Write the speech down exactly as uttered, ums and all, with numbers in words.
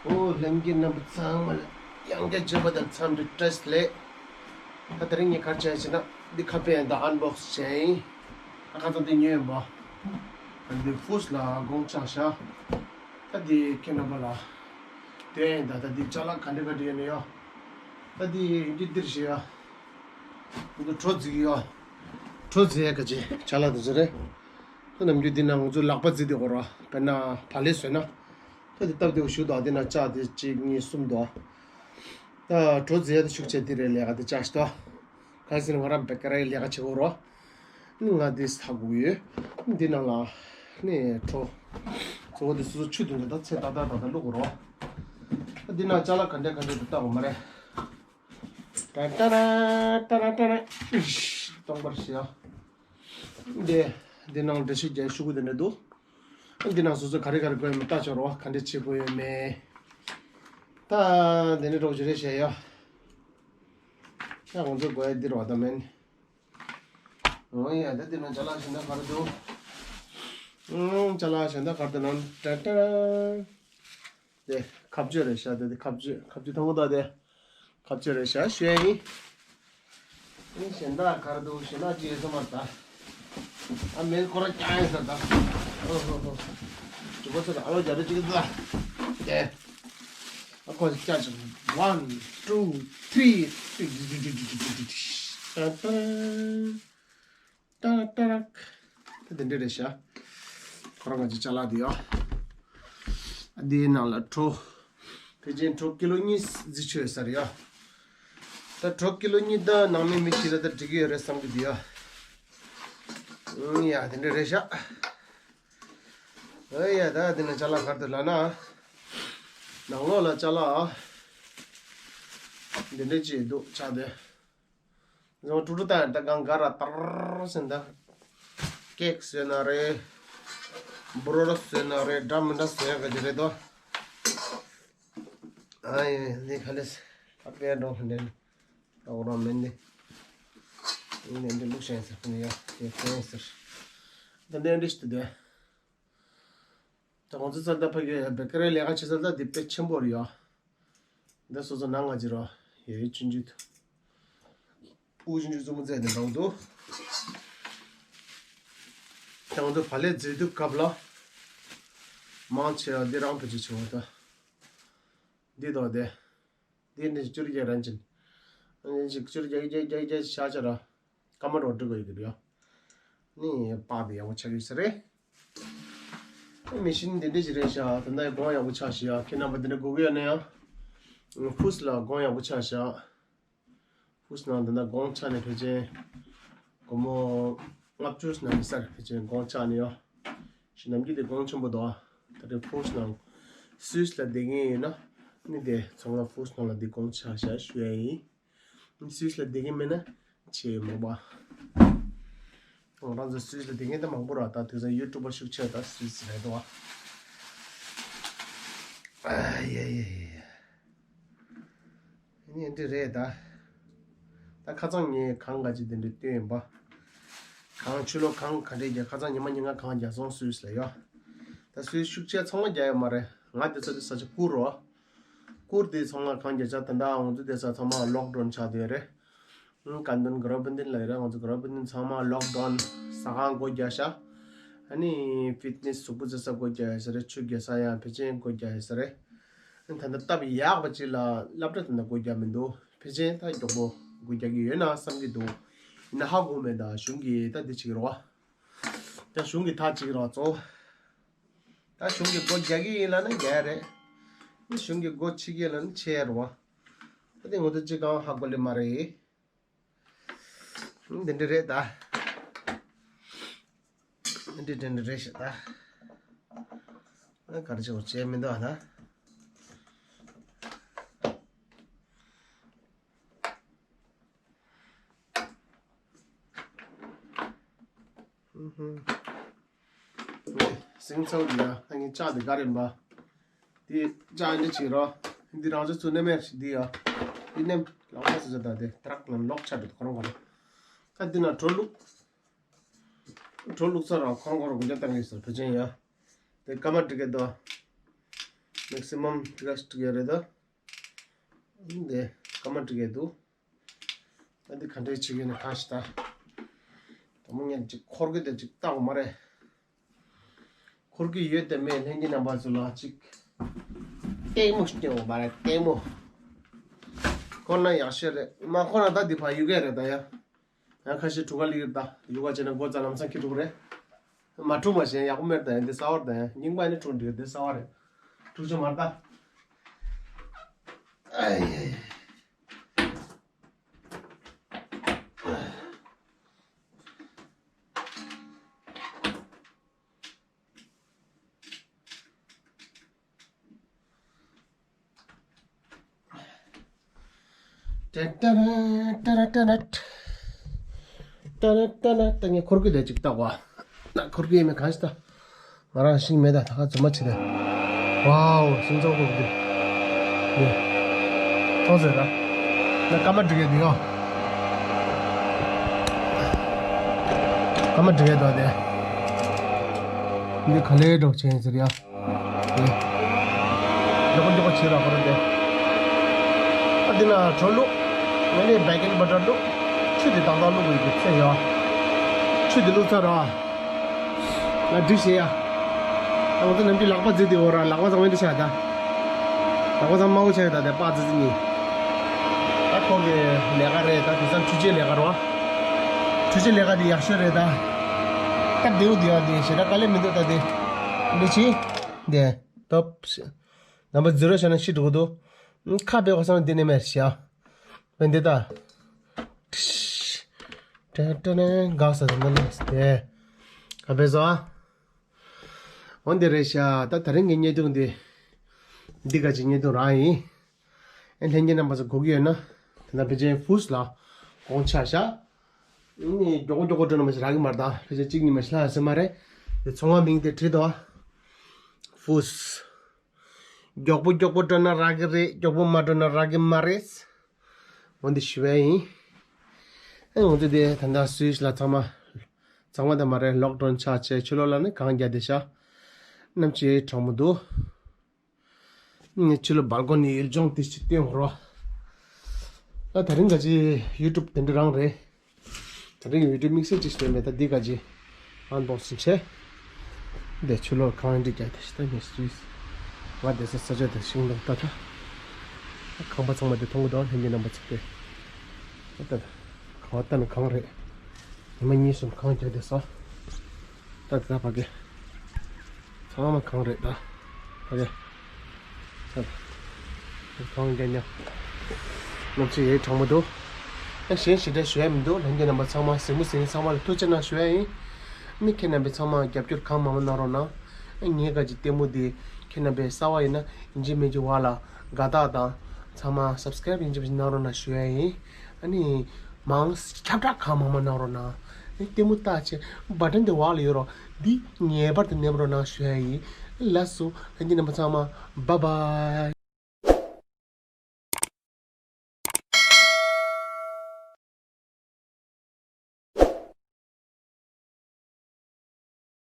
ཨོ་ལྷན་རྒྱས་རྣམ་པ་ཚང་མ་ལ་ཡང་བསྐྱར་མཇལ་བ་དང་འཚམས་འདྲི་བཀྲ་ཤིས་བདེ་ལེགས། ད་དེ་རིང་ངས་ག་རེ་བྱས་ཟེར་ན། འདི་ཁ་པར་ཡིན་ད། ཨན་བོག་སི་བྱས་ཡིན། ད་ཁ་སང་དེ་ཉོས་ཡིན་པ། ད་འདི་ཧྥུས་ལ་དགོང་ཆགས་ཤག་ད་འདི་ཁྱེད་རྣམ་པ་ལ་སྟོན་ཡིན་ད། ད་འདི་ཅ་ལག་ག་འདྲ་ག་འདྲ་ཡོད་ན་ཡ། ད་འདི་འདི་འདིར་བཞག་ཡ། ང་ཚོ་བྲོ་རྫིག་ཡ། བྲོ་རྫིག་ཡ་ག་ཅི་ཅ་ལག་དེ་ཚོ་རེད། ད་ནམ་རྒྱུན་འདི་ན་ང་ཚོ་ལག་པ་རྫིག་དེ་གོ་ར། དཔེར་ན་བག་ལེབ་བཟོས་ན། ད་དེ་སྟབས་བདེ་བོ་ཞུ་དོ། དེ་ན་ལྕགས་དེ་གཅིག་གཉིས་གསུམ་དོ། ད་བྲོ་རྫིག་ཡ་དེ་ཤུགས་ཆེ་དེ་རེད། ལས་ཀ་དེ་ལྕགས་ཤི་དོ། ག་ཟེར་ན་ང་རང་བེ་ཀ་རའི་ལས་ཀ་བྱེད་གོ་རོ། ནི་ང་དེ་ས་གོ་ཡོད། འདི་ནང་ལ་ནི་བྲོ་གཙོ་བོ་དེ་སོ་སོ་ཆུ་དུང་གི་ད་ཚེ་ད་ད་ད་ད་བླུག་གོ་རོ། ད་འདི་ན་ཅ་ལག་ག་འདྲ་ག་འདྲ་དེ་ལྟ་གོ་མ་རེད། ཏ་ཏ་ར་ཏ་ར་ཏ་ར། ཨིཤ། སྟོང་པར་ཤི་ཡ། འདི་འདི་ནང་འདྲ་ཤུ་རྒྱག་ཤུ་གུ་དེ་འདྲ་འདུག་འདི་ནང་སོ་སོ་ག་རེ་ག་རེ་དགོས་ཡོད་མེད་ལྟ་ཆོག་རོ། ག་འདྲ་བྱེད་དགོས་ཡོད་མེད། ད་འདི་འདྲ་རོགས་ཞུ་རེ་བྱས་ཡ། ཡ་ང་ཚོ་དགོས་ཡ་འདི་རོགས་ད་མེད། འོ་ཡ། ད་འདི་ནང་ཅ་ལག་གཞན་དག་ག་རེ་འདུག་ཨང་། ཅ་ལག་གཞན་དག་ག་རེ་འདུག་ནང་ཏ་ཏ། དེ་ཁ་གཅོད་རེད་ཤག་དེ་དེ་ཁ་གཅོད། ཁ་གཅོད་ཐང་པོ་ད་དེ་ཁ་གཅོད་རེད་ཤག་ཞུ་ཡ་ཡིན། ཨེ་གཞན་དག་ག་རེ་འདུག་གཞན་དག་ཅི་ཡོད་ས་མ་རེད་ད། ཨ་མེད་ཁོ་རང་རྐྱང་ཡིན་ས་ད། ཨོ་ཧོ་ཧོ། ཅི་གོ་ས་ད། ཨ་ལོ་རྒྱ་རེ་ཅིག་ད། དེ། ཨ་ཁོ་རྐྱང་ཅིག One, two, three. ཏ་ཏ། ཏ་ཏ་རག་ད་དེ་འདྲ་རེད་ཤག་ཁོ་རང་ང་ཅི་ཅ་ལག་དེ་ཡ། འདིའི་ནང་ལ་བྲོ། ཕལ་ཆེར་བྲོ་ཀི་ལོ་གཉིས་རྫི་ཆོད་ས་རེད་ཡ། ད་བྲོ་ཀི་ལོ་གཉིས་ད་ནང་མི་མི་ཤི་ལ་ད་འགྲིག་གི་ཡོད་རེད་བསམ་གི་འདུག་ཡ། ཨང་ཡ། དེ་འདྲ་རེད་ཤག་ཨེ་ཡ། ད་འདི་ན་ཅ་ལག་ག་རེ་འདུག་ལབ་ན། ནང་ལོགས་ལ་ཅ་ལག་འདི་འདྲ་ཅིག་འདུག་ཆགས་དེ། ཡང་ཀྲུ་ཀྲུ་ད་ད་གང་ག་ར་ཏར་ཟེར་ད། ཀེག་བཟོས་ན་རེད། སྦུ་རོ་ར་བཟོས་ན་རེད། འདྲ་མི་འདྲ་བཟོས་ཡག་གི་རེད་དོ། ཨ་ཡེ་འདི་ག་ལེ་ས་ཨ་པའི་འགྲོ་འདྲེན། ད་འོ་རང་མིན་འདི། འདི་འདི་ལུགས་ཤེས་ཟེར་ཁོ་ནི་ཡ་དེ་ཁོ་ཡིན་ཟེར། ད་འདི་འདྲི་ཞིག་ཏུ་དེ། ད་ང་ཚོ་ཚ་ད་ཕ་གི་བེ་ཀ་རི་ལས་ཀ་བྱེད་ས་ད་འདི་དཔེ་ཆེན་པོ་རེད་ཡ། འདི་སོ་སོ་ནང་ང་ཅི་རོ། ཡོད་ཡོད་ཆུང་ཆུང་། དབུགས་ཆུང་ཆུང་བཙུན་མོ་བཙལ་ནས་འགྲོ་འདུག་ད་ང་ཚོ་བག་ལེབ་རྫི་དུས་སྐབས་ལ། མང་ཆེ་བ་འདི་རང་བེད་སྤྱོད་བྱེད་འོ་ད། འདི་དོ་དེ། འདི་ནི་བཅུ་རྒྱ་རན་ཅིན། འདི་ཅིག་བཅུ་རྒྱ་རྒྱ་རྒྱ་རྒྱ་ཤ་ཆ་ར། ཀ་མ་རོ་འགྲིག་གི་ཡོད་ཀྱི་རེད་ཡ། ནི་པགས་དེ་ཡག་པོ་ཆགས་ཡོད་ས་རེད། མི་ཤིན་འདི་འདྲ་ཞིག་རེད་ཤག་ད་ལྟ་གོང་ཡག་པོ་ཆགས་ཤག་ཡ། ཁྱེད་རྣམ་པ་འདི་འདྲ་དགོས་ཀྱི་ཡོད་ན་ཡང་། ཧྥུས་ལ་གོང་ཡག་པོ་ཆགས་ཤག་ཧྥུས་ནང་ད་ལྟ་གོང་ཆགས་ནས་ཕལ་ཆེར། སྒོར་མོ་ལྔ་བཅུ་ནང་མི་སར་ཕལ་ཆེར་གོང་ཆགས་ནས་ཡོད། ཞེ་ནམ་རྒྱུན་དེ་གོང་ཆེན་པོ་འདུག་ད་རེས་ཧྥུས་ནང་སུད་སི་ལ་བསྡད་མཁན་ཡིན་ན། ནི་དེ་ཚང་མ་ཧྥུས་ནང་ལ་འདི་གོང་ཆགས་ཤག་ཞུ་ཡ་ཡིན། སུད་སི་ལ་བསྡད་མཁན་མེད་ན་ཆེ་མོ་པ། ང་རང་ཚོ་སུད་སི་ལ་བསྡད་མཁན་ད་མང་པོ་ར། ད་དེང་སང་ཡུ་ཊུབ་པ་ཤུགས་ཆེ་ད་སུད་སི་རེད་དོ། ཨ་ཡེ་ཡེ་ཡེ། ནི་འདི་རེད་ད། ད་ཁ་སང་ངས་གངས་ག་ཅིག་དེ་འདྲ་བཏོན་ཡིན་པ། གངས་ཆུ་ལོག་གངས་ག་འདྲས་རྒྱག་ཁ་སང་ཉི་མ་ཉིན་གང་གངས་རྒྱག་སོང་སུད་སི་ལ་ཡོད། ད་སུད་སི་ཤུགས་ཆེ་ཚང་མ་རྒྱག་ཡོད་མ་རེད། ང་དེ་ཚོ་དེ་ས་ཆ་བསྐུར་རོ། བསྐུར་དེ་ཚང་མ་གངས་རྒྱག་ཆ་ད་ད་ང་ཚོ་དེ་ས་ཚང་མ་ལོག་ཌའོན་ཆགས་བསྡད་རེད། ཀན་ཏོན་གྷ་ར་བུན་ཏིན་ལ་ཡོད་རེད། ང་ཚོ་གྷ་ར་བུན་ཏིན་ཚང་མ་ལོག་ཌའོན། ཟ་ཁང་སྒོ་རྒྱག་ཤག་ཨ་ནི་ཕིཊ་ནེ་སི་གཟུགས་པོ་རྩེད་ས་སྒོ་རྒྱག་ཡོད་ས་རེད། ཆུ་རྒྱག་ས་ཡང་ཕལ་ཆེར་སྒོ་རྒྱག་ཡོད་ས་རེད། ཨ་ནི་ད་ལྟ་སྟབས་ཡག་པ་ཅིག་ལ་སློབ་གྲྭ་དེ་འདྲ་སྒོ་རྒྱག་མི་འདུག་ཕལ་ཆེར་ད་མགྱོགས་པོ་སྒོ་རྒྱག་གི་ཡོད་ན་བསམ་གྱི་འདུག་ཡིན་ན་ཧ་གོ་མེད། ད་གཞུང་གིས་ད་འདི་བྱེད་ཀྱི་རེད་བ། ད་གཞུང་གིས་ཐག་བཅད་ཀྱི་རེད་བ་གཙོ་བོ། ད་གཞུང་གིས་སྒོ་རྒྱག་གི་ཡིན་ལབ་ན་རྒྱག་ཡ་རེད། ཨ་ནི་གཞུང་གིས་སྒོ་ཕྱེ་གི་ཡིན་ལབ་ན་ཕྱེ་ཡ་རེད་བ། ད་དེ་ང་ཚོ་ཅི་གང་ཧ་གོ་ལེ་མ་རེད། འདི་འདྲ་རེད་ད། འདི་འདྲ་འདྲ་རེད་ཤག་ད། ཨ་ག་རེ་བྱེད་དགོས་བྱས་མི་འདུག་ཨ་ད། ཨུ་ཧུ། སིང་ཚའོ་འདི་ཡ། ད་ངས་ལྕགས་འདི་ག་རེ་ཡིན་པ། འདི་ལྕགས་འདི་བྱེད་རོགས། འདི་རང་ཚོ་ཚུར་ནེམ་ཡ་ཞིག་འདི་ཡ། འདི་ནེམ་ལག་པ་སུ་ཚོད་ད་དེ་ཏྲག་ལ་ལོག་ཆ་འདི་ཁོ་རང་ཁོ་རང་། ད་འདི་ན་གྲོ་བླུགས། གྲོ་བླུགས་ཚར་ར་ཁོ་རང་ཁོ་རང་གུ་རྒྱ་བཏང་གི་ཟེར་བེ་ཅན་ཡ། དེ་ཀ་མ་འགྲིག་གི་འདུག་མེག་སི་མམ་ཊི་ཀ་ཊི་ཀ་རེད་ད། འདི་སྐར་མ་ཊི་ཀ་འདུག་ཨ་འདི་ག་འདྲས་བྱེད་ཀྱི་ན་གང་ཞིག་ད། དང་པོ་ངས་ཅིག་འཁོར་གི་དེ་ཅིག་བཏང་དགོས་མ་རེད། འཁོར་གི་ཡོད་དེ་མེད་ལྷན་རྒྱས་རྣམ་པ་ཚོ་ལ་ཅིག་ལྟད་མོ་སྟོན་དགོས་མ་རེད། ལྟད་མོ། འཁོར་ན་ཡག་ཤོས་རེད། མ་འཁོར་ན་ད་འདི་ཕར་གཡུག་གི་རེད་ད་ཡ། ཡང་ཁ་ཤས་འཁྲུག་ག་ལི་ཡོད་ད། གཡུག་ག་བྱས་ན་མགོ་རྩ་ལམ་སང་འཁྱེར་འགྲོ་གི་རེད། མ་འཁྲུག་མ་བྱས་ཡག་པོ་མེད་ད་ཡ། འདི་གསར་པ་རེད་ད་ཡ། རྙིང་པ་ནི་འཁྲུག་འགྲིག་འདི་གསར་པ་རེད། འཁྲུག་ཆ་མ་རེད་ད། ཨའི་ཡའི། ཏན་ཏན་ཏན་ཏན་ཏན་ཏན་ཏན་ཏན་ཏན། ངས་འཁོར་གི་དེ་ཅིག་བཏགས་པ། ན་འཁོར་གི་ཡིན་མིན་གང་ཞིག་ད། ང་རང་ཤིང་མེད་ད། ད་ག་རྫུན་མ་བྱེད་དེ། ཝའོ། ཤིང་ཚང་འཁོར་གི་དེ། ནི། མཐོང་ཟེར་ར། ན་སྐར་མ་འགྲིག་གི་འདུག་ཡོ། སྐར་མ་འགྲིག་གི་འདུག་དེ། འདི་ག་ལེར་འགྲོ་ཆེན་ཟེར་ཡ། མགྱོགས་པོ་མགྱོགས་པོ་བྱེད་ར་ཁོ་ར་དེ། ཨ་འདི་ན་གྲོ་བླུགས། ང་ནི་བེ་ཀིང་པའུ་ཌར་བླུགས། ཆུ་དེ་དང་དང་བླུགས་དགོས་ཀྱི་ཚད་ཡོད། ཆུ་དེ་བླུགས་ཚར་ར། ང་འགྲིག་བྱེད་ཡ། ང་ཚོ་ནམ་རྒྱུན་ལག་པ་བརྫིས་ཏེ་འོ་ར་ལག་པ་ཚང་མ་འདི་ཆགས་ད། ལག་པ་ཚང་མ་དམར་པོ་ཆགས་ཡོད་ད་དེ་པ་ཙི་ཙི་གཉིས། ད་ཁོ་གི་ལས་ཀ་རེད་ད། དེང་སང་འཕྲུལ་ཆས་ལས་ཀ་རེད་བ། འཕྲུལ་ཆས་ལས་ཀ་དེ་ཡག་ཤོས་རེད་ད། ད་དེའུ་དེ་ཡ་དེ་ཞེ་དྲག་དཀའ་ལས་མི་འདུག་ད་དེ། འདི་ཆི། དེ། ཏོབ། ནམ་པ་ཛི་རོ་བྱས་ན་ཤི་འགྲོ་གི་འདུག་ཁ་བེ་གོ་སང་འདི་ནས་མེར་ཤ། བན་དེ་ད། ཏྲ་ཏྲ་ནས་འགག་ས་དེ་འདི་ནས་དེ། ཁ་བེ་ཟ། འོན་ཏེ་རེད་ཤ། ད་ད་རིང་གི་བརྙན་ཐུང་འདི། འདི་ག་ཅིག་བརྙན་ཐུང་རང་ཡིན། ཨེ་ལྷན་རྒྱས་རྣམ་པ་ཚོ་དགོས་ཀྱི་ཡོད་ན། དེ་ན་ཕལ་ཆེར་ཧྥུས་ལ་དགོངས་འཆར་བཞག་ཨ་ནི་མགྱོགས་པོ་མགྱོགས་པོ་འགྲོ་ན་མ་ཤི་རག་གི་མ་རེད་ད། ཕལ་ཆེར་གཅིག་གཉིས་མ་ཤི་ལྷག་ཟེར་མ་རེད། དེ་ཚོང་བ་མིང་དེ་བྲིས་འདུག་ཨ། ཧྥུས། མགྱོགས་པོ་མགྱོགས་པོ་འགྲོ་ན་རག་གི་རེད། མགྱོགས་པོ་མ་འགྲོ་ན་རག་གི་མ་རེད། འོན་ཏེ་ཞུ་བ་ཡིན། ཨེ་ང་ཚོ་དེ་ད་ལྟ་སུད་སི་ལ་ཚང་མ། ཚང་མ་ད་མ་རེད། ལོག་ཌའུན་ཆགས་བྱས་ཕྱི་ལོགས་ལ་ནི་གངས་རྒྱག་བསྡད་ཤག་གནམ་གྱི་གྲང་མོ་འདུག་ངས་ཕྱི་ལོགས་སྦལ་ཀོ་ནི་ཡུལ་ལྗོངས་དེ་ཞིག་སྟོན་དགོས་རོ། ད་དེ་རིང་ག་ཅི་ཡུ་ཊུབ་དེ་འདྲ་རང་རེད། དེ་རིང་ཡུ་ཊུབ་དམིགས་བསལ་ཅིག་སྟོན་མེད། ད་འདི་ག་ཅི་ཨན་བོག་སིང་བྱས། འདི་ཕྱི་ལོགས་གངས་འདི་རྒྱག་དེ་ཞིག་ད་ངས་སུད་སི་ང་བསྡད་ས་ས་ཆ་དེ་ཤིང་སྡོང་ལྟ་ད། ཁང་པ་ཚང་མ་དེ་མཐོང་གི་འདུག་ལྷན་རྒྱས་རྣམ་པ་ཚོ་དེ། ད་གང་ལྟར་ན་གངས་རེད། ཉི་མ་གཉིས་གསུམ་གངས་རྒྱག་བསྡད་ས། ད་ད་ཕ་གི། ཚང་མ་གངས་རེད་ད། ཕ་གི། ད་གངས་རྒྱག་ཉག་གནམ་གཤིས་ཡེ་གྲང་མོ་འདུག་ཨ་གཞན་ཞེ་དྲག་ཞུ་ཡ་མི་འདུག་ལྷན་རྒྱས་རྣམ་པ་ཚང་མ་གཟིགས་མོ་གཟིགས་མཁན་ཚང་མ་ལ་ཐུགས་རྗེ་གནང་ཞུ་ཡ་ཡིན། ཨ་ནི་ཁྱེད་རྣམ་པས་ཚང་མ་རྒྱབ་སྐྱོར་གང་མང་མང་གནང་རོགས་གནང་། ཨ་ངའི་ག་ཅིག་ལྟད་མོ་འདི་ཁྱེད་རྣམ་པས་གསར་པ་ཡིན་ན་ཡིན་གཅིག་མིན་གཅིག་བར་ལ་དགའ་རྟགས་དང་ཚང་མ་སབ་སི་ཀ་རེབ་ཡིན་གཅིག་མིན་གཅིག་གནང་རོགས་གནང་ཞུ་ཡ་ཡིན། ཨ་ནི་མང་ཁྱབ་བསྒྲགས་གང་མང་མང་གནང་རོགས་གནང་། ཨ་ནི་ལྟད་མོ་ལྟ་བྱས་བ་ཊན་དེ་འོག་ལ་ཡོད་རོགས། འདི་ངེས་པར་དུ་མནན་རོགས་གནང་ཞུ་ཡ་ཡིན། ལགས་སོ། ལྷན་རྒྱས་རྣམ་པ་ཚང་མ་བཱའི་བཱའི།